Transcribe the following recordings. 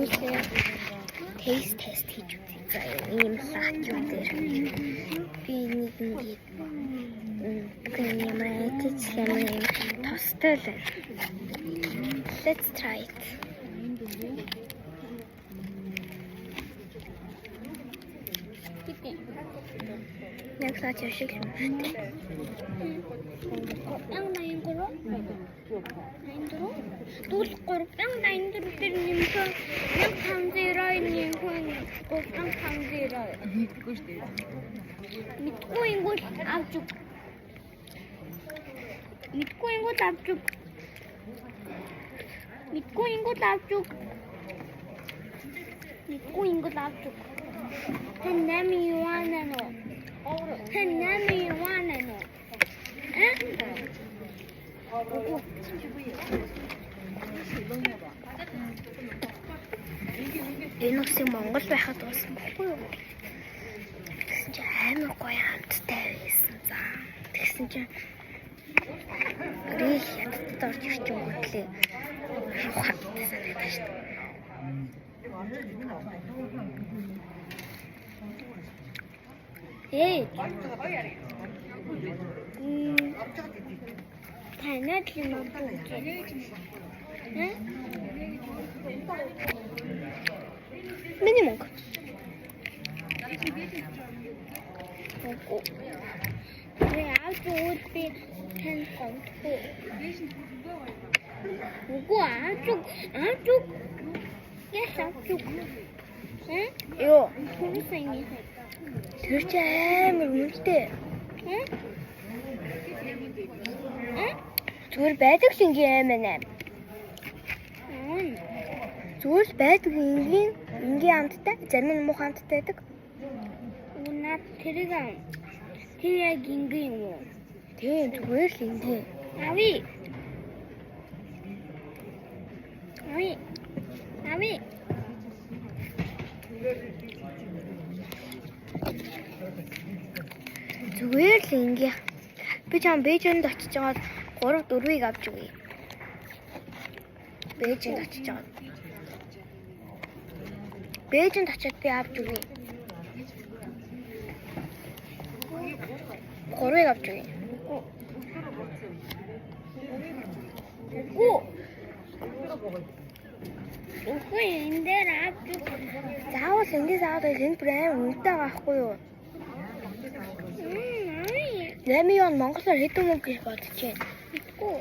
Хэдүүлээ taste test хийж үзье заяа. Ийм лаачуу дээр. Би нэг ингээд ямар айтж ямар юм тостой л байна. Let's try it. Яг лаачуу шиг юм шүү дээ. 1083 84 дүүл 384 дээр нэмсэн 1592 нэмсэн 3592. Мэдгүй шүү дээ. Мэдгүй ингүүл авч өг. Мэдгүй ингүүл авч өг. Мэдгүй ингүүл авч өг. Мэдгүй ингүүл авч өг. Тэн 8 юан аа. Тэн 8 юан аа. Э? Үгүй. Энэ үсэг Монгол байхад уусан бохгүй юу? Тэгсэн чинь амар гоё амттай байсан. За. Тэгсэн чинь грил хятадд орж ирчин гүтлээ. Хамттай санагдаж шүү дээ. Ээ. Танад л юм уу? Э? Миний мөнгө. Үгүй. Би авч өгвөл би танд гомдохгүй. Үгүй авч өг, авч өг. Яс авч өг. Э? Юу? Хүмүүс ингэ. Тэр чинь амар үнэтэй. Э? Э? Зүгээр байдаг л ингийн аймаа нэ. Мм. Зүгээр л байдаг ингийн ингийн амттай, зарим нь муухай амттай байдаг. Үнэ тэрийг ам. Тэр яг ингэ юм уу? Тийм, зүгээр л ингийн. Ави. Ави. Ави. Зүгээр л ингийн. Би чам Бээжинд очиж байгаад 3 4-ыг авч өгье. Бээжинд очиж байгаад. Бээжинд очиод би авч өгье. 3-ыг авч өгье. Үгүй. Үгүй энэ дээр авч өг. Заавал эндээс аваад байл энэ бүр амар үнэтэй байгаа байхгүй юу? Мм, ави. 8 юан монголоор хэдэн мөнгө гэж бодож байна. Үгүй.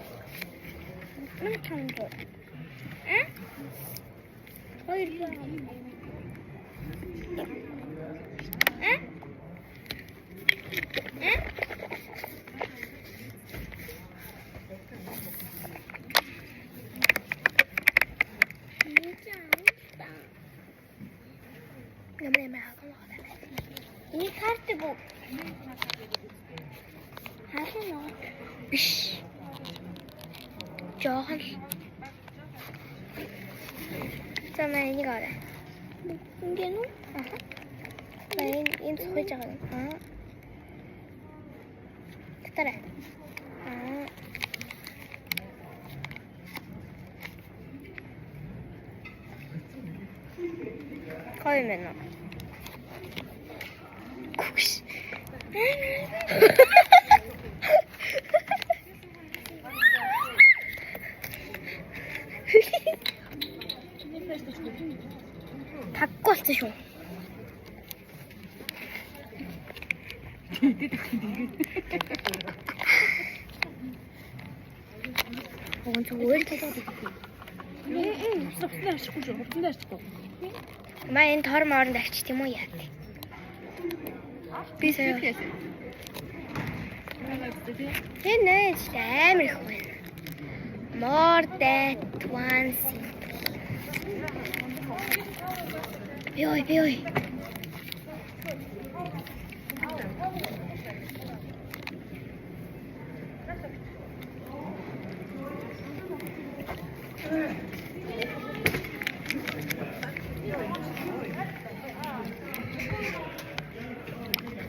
Мэн танд. А? Хоёр. А? А? Ямар ямар хаган байна. Энийг хардаг уу? Халуун нөө. Биш. Жохон л. За маа энийг аваа. Ингэ нү? Аха. За энэ энэ цохиж байгаа юм. Аа. Татараа. Аа. Гоё юм байна уу? Күгш. Таггүй болсон шүү. Уг зүгээр л Хувцас арчихгүй шүү. Хувцас арчихгүй. Маа энэ тор мооронд авчт юм уу яа? Би сая. Энэ нэ амар их байна. More than one simple. Би ой би ой.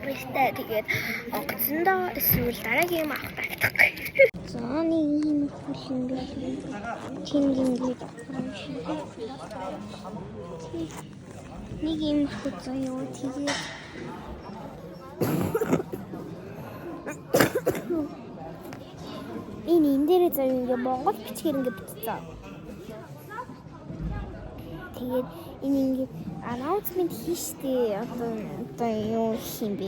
Баяртай тэгээд онгоцондоо эсвэл дараагийн юм авах таагдахгүй. За, нэг иймэрхүү юм бэлээ. Тинг ингээд юм шиг. Нэг иймэрхүү заяа тэгээд энэ дээрээ заяа ингээ Монгол бичгээр ингээ бичсэн. Тэгээд энэ ингээд announcement хийштээ, одоо юу гэх юм бэ?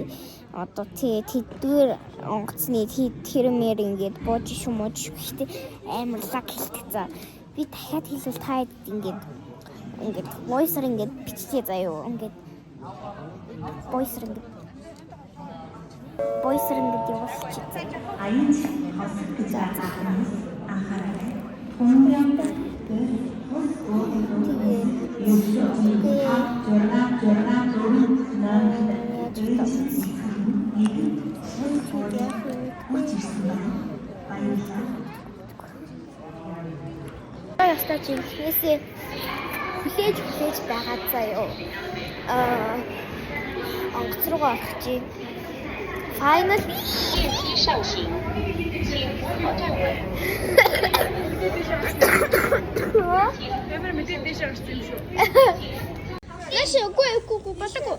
Одоо тэгээ тэдгээр онгоцны тэрмээр ингээд бууж шүү мууж шүү гэхдээ амар лаг хэлдэг за. Би дахиад хэлвэл та хэд ингээд voice-аар ингээд биччихээ заяа. Ингээд voice-аар ингээд явуулчих заяа. 아인치 허스 гэж хүмүүс анхаарай. 6 Яаж таа. Ястаа чи ихнээсээ хүлээж байгаа заяа. Аа, онгоц руугаа орох чинь. Final 电梯上行，请扶好站稳。 Ямар мэдээ дэше орсон юм шүү. Яш үгүй болоогүй.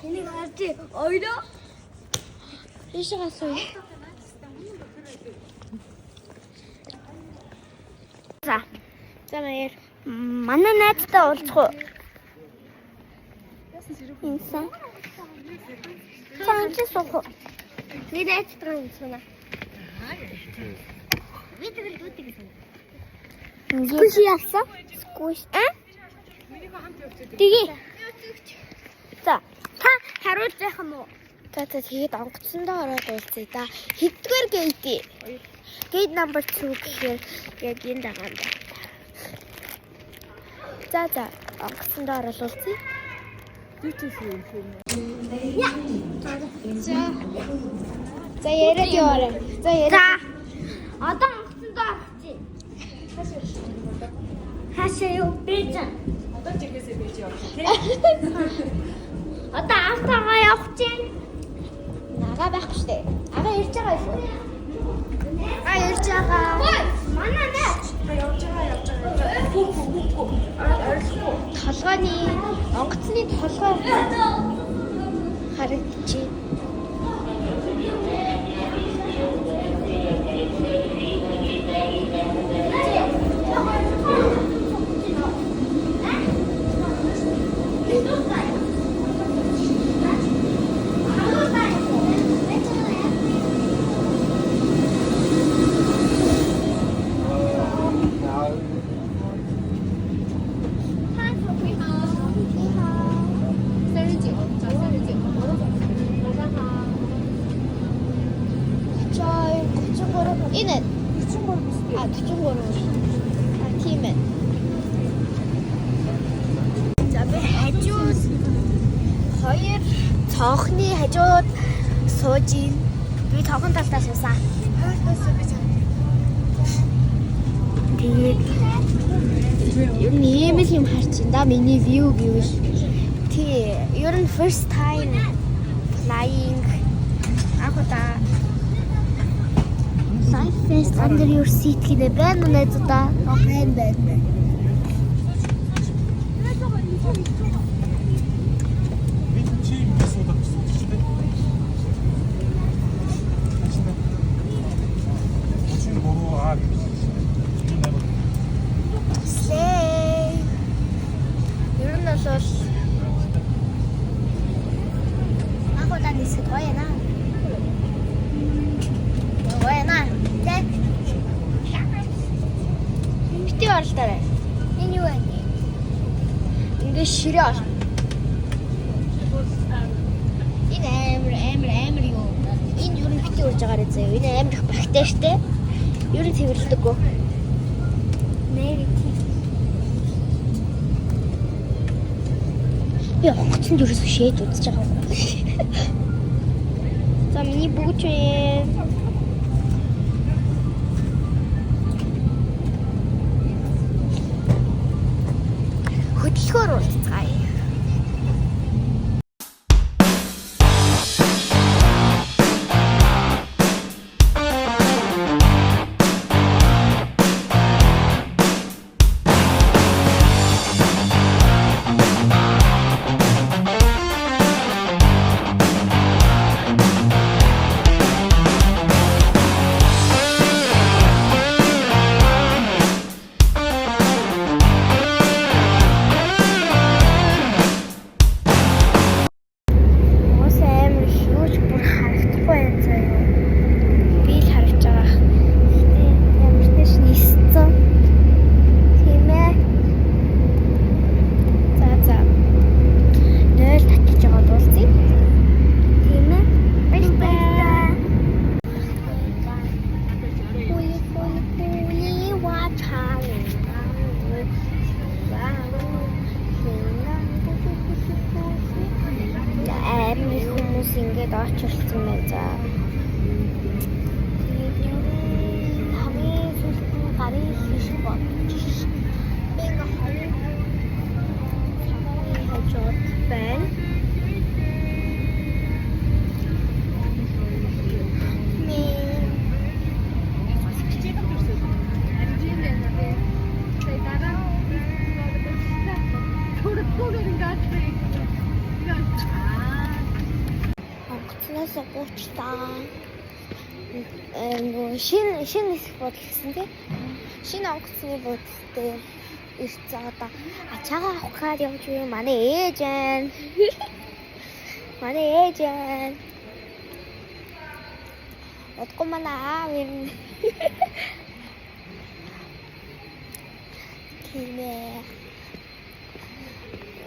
Энийг харж ойроо. Ийшээ сууя. За. За маяар. Манай найзтай уулзах уу? Инсан. Цаан чи суух уу? Би найзтайгаа юм сууна. Би тэгэл дүүтэй гэсэн. Squishy ялсан. Squish. А? Тэгээ. За. Та хариулж яах юм уу? За, тэгээд онгоцсондоо ороод уулзъя да. Хэддүгээр gate? Gate number 2 гэхээр яг энэ дагаа юм байна. За, онгоцсондоо ороод уулзъя. За, яриад яваарай. За, яриад. За. Одоо онгоцондоо орчих. Хаашаа юу бийж. Одоо чигээсээ бэж явах тий. Одоо автоогоо явах чинь. Нага байхгүй штэ. Ага ирж байгаа юу? А ирж байгаа. Ой, манай найз. Та явж байгаа явж байгаа явж байгаа. Хүү хүү хүү хүү. Орилохгүй. Толгойн онгоцны толгой харагдчих. 저 93. Энэ 43 биз дээ. А, 43. А, тийм ээ. За, би хажууд хоёр цонхны хажууд сууж ийн. Би цонхон талдаа суусан. Хоёр талаасаа би чам. Тэгээд ер нь ийм л юм харчин да, миний view гэвэл тий, ер нь first time flying анх удаа. Life vest under your seat гэдэг байна уу, найзуудаа? Байна байна. Би чи ингэ суудаг гэсэн үг чинь дээ. Чи буруу аа гэж. Slay. Ер нь бол анх удаа нисэхэд гоё яана. Гоё яана. Тэ. Бити оролтоорой. Энэ юу вэ? Ингээ ширээ ол. Энэ амар амар амар юу? Энэ ер нь бити урж байгаарэ заяа. Энэ амар их бактеритай. Ер нь цэвэрлдэггүй. Нэр тий. Би онгоцонд ерөөсөө шээж үзэж байгаа юм. За, миний бүгд байна. Хөдөлгөөр уулзцгаая. За. Тэгээд ер нь хамгийн сүүлд нь гарын хийш бодож шин. Би ингээ хоёр цагийн хажууд байна. Ми онгоцноос гуйчлаа. Нөгөө шинэ нисэх буудал гэсэн тий. Шинэ онгоцны буудал дээр ирсэн одоо ачаагаа авах гээд явж буй манай ээж байна. Манай ээж байна. Удахгүй манай аав ирнэ. Тийм ээ.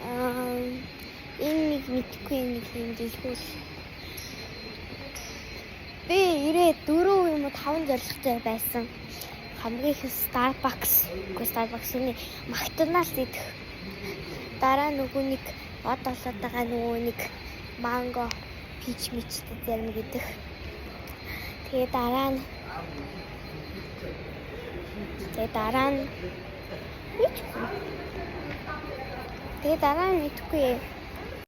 Аа, энэ нэг мэдхгүй нэг юм дэлгүүр. Би ирээ 4 юм уу 5 зорилготой байсан. Хамгийн их Starbucks, үгүй Starbucks-ны McDonald's идэх. Дараа нөгөө нэг од олоод байгаа нөгөө нэг манго, peach мичтэй зарим идэх. Тэгээ дараа нь Тэгээ дараа нь мэдгүй. Тэгээ дараа нь мэдгүй.